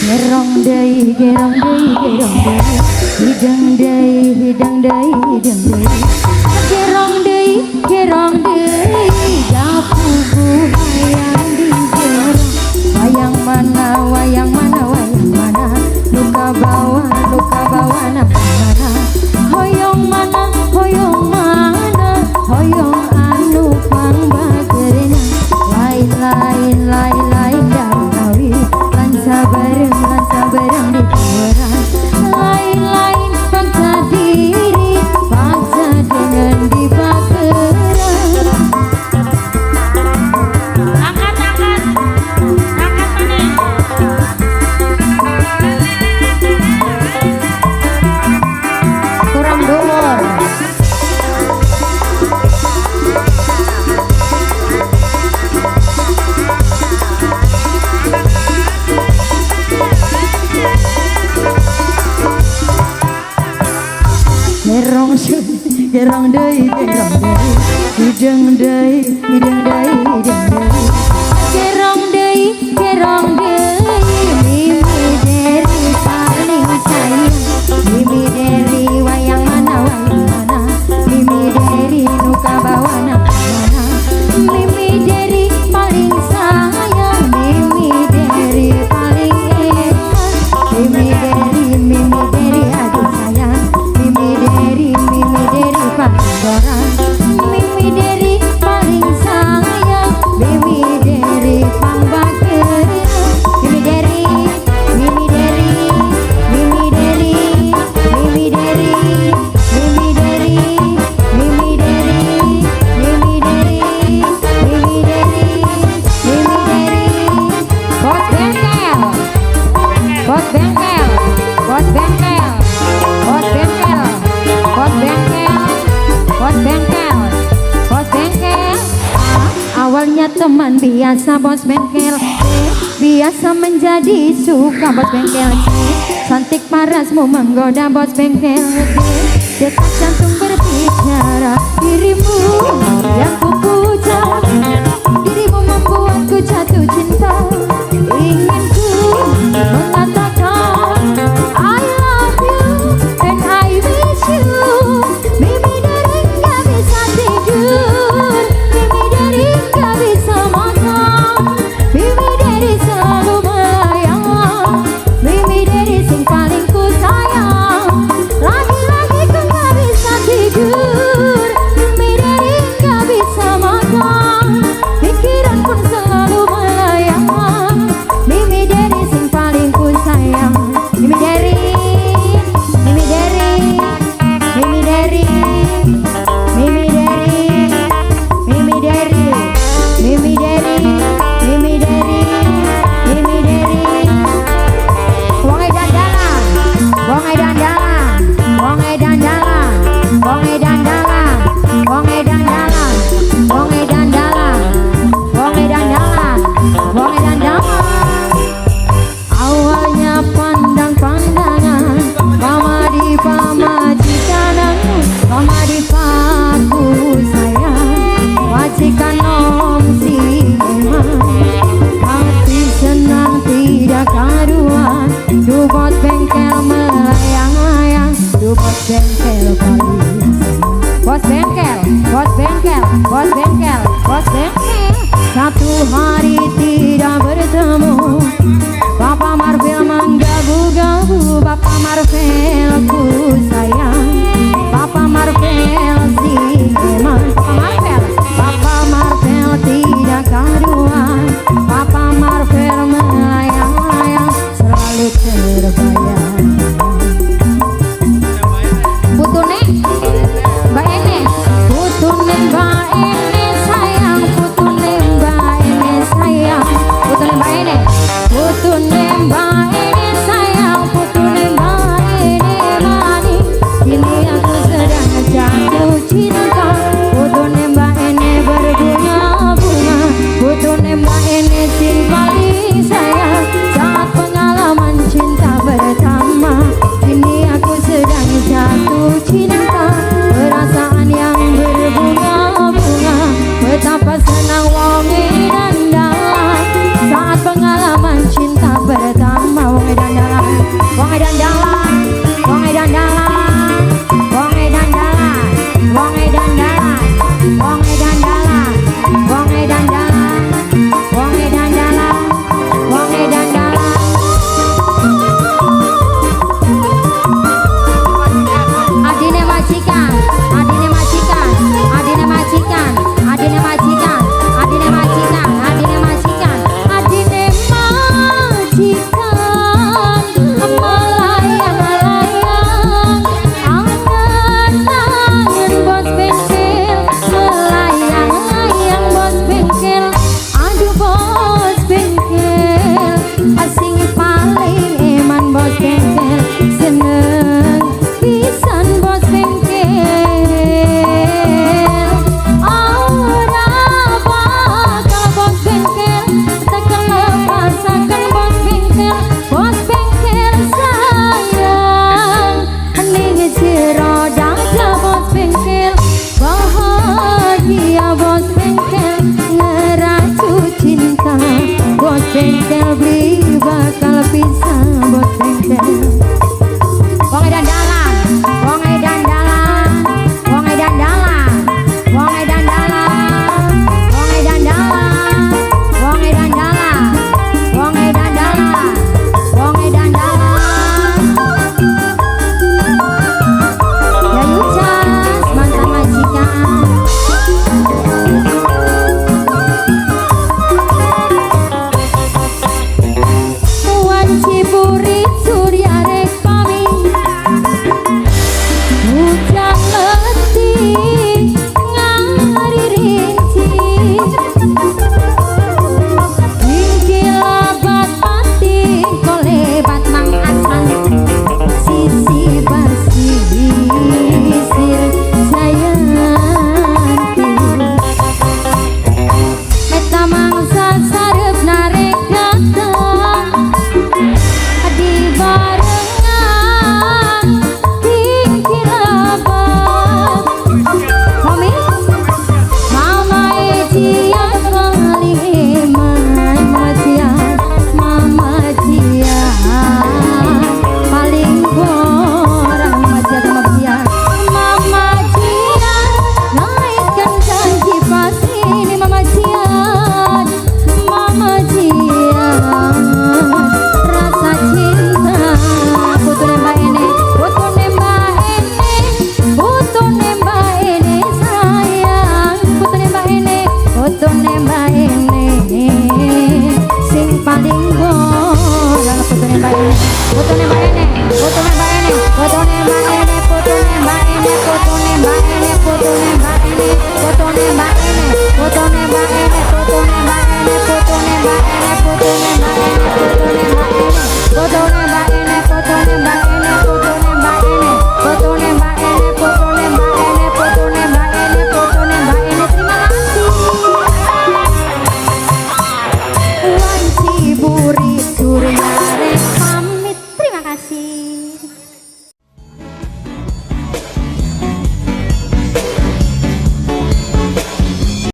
Gerong deui, gerong deui, gerong deui, hidang deui, hidang deui, hidang deui. Gerong deui, gerong deui, japugu hayang digerong. Wayang mana, wayang mana, wayang mana, luka bawa na mana. Hoyong mana, hoyong mana, hoyong anu pangbagerna. Lain, lain, lain, lain dari lansa bareng di kuburan. Lain-lain paksa diri, paksa dengan dipakeran. Angkat, angkat. Angkat mana? Kurang dhuwur. Gerong gerong deui, gerong deui, hidang deui, hidang deui, hidang deui. Gerong deui, gerong deui, Mimi Deri paling sayang. Mimi Deri wayang mana, wayang mana, Mimi Deri nu kabawana mana. Mimi Deri paling sayang, Mimi Deri paling eman. Mimi Deri, Mimi Deri aduh sayang. Mimi Deri, Mimi Deri paling. Mimi Deri paling sayang, Mimi Deri pangbageuna. Mimi Deri, Mimi Deri, Mimi Deri, Mimi Deri, Mimi Deri, Mimi Deri, Mimi Deri, Mimi Deri, Mimi Deri. Bos bengkel, bos bengkel, bos bengkel, bos bengkel, bos bengkel, bos bengkel, bos bengkel. A, awalnya teman biasa bos bengkel, B, biasa menjadi suka bos bengkel, C, cantik parasmu menggoda bos bengkel, D, detak jantung berbicara dirimu yang kupuja, dirimu membuatku jatuh cinta, ingin ku mengatakan I love you and I miss you. Mimi Deri nggak bisa tidur, Mimi Deri nggak bisa makan, Mimi Deri selalu melayang, Mimi Deri sing paling ku sayang. Lagi-lagi ku nggak bisa tidur, Mimi Deri nggak bisa makan, pikiran pun selalu melayang, Mimi Deri sing paling ku sayang. Mimi Deri, Mimi Deri, Mimi Deri, Mimi Deri, Mimi Deri, Mimi Deri, Mimi Deri, Mimi Deri. Wong dandalan, wong dandalan, wong dandalan, wong dandalan, wong dandalan, wong dandalan, wong dandalan, wong dandalan. Awalnya pandang-pandangan, mama di pamajikan, mama di paku sayang, majikan om si eman. Hati senang tidak karuan, du bos bengkel melayang-layang, du bos bengkel paling sayang. Bos bengkel, bos bengkel, bos bengkel, bos bengkel. Satu hari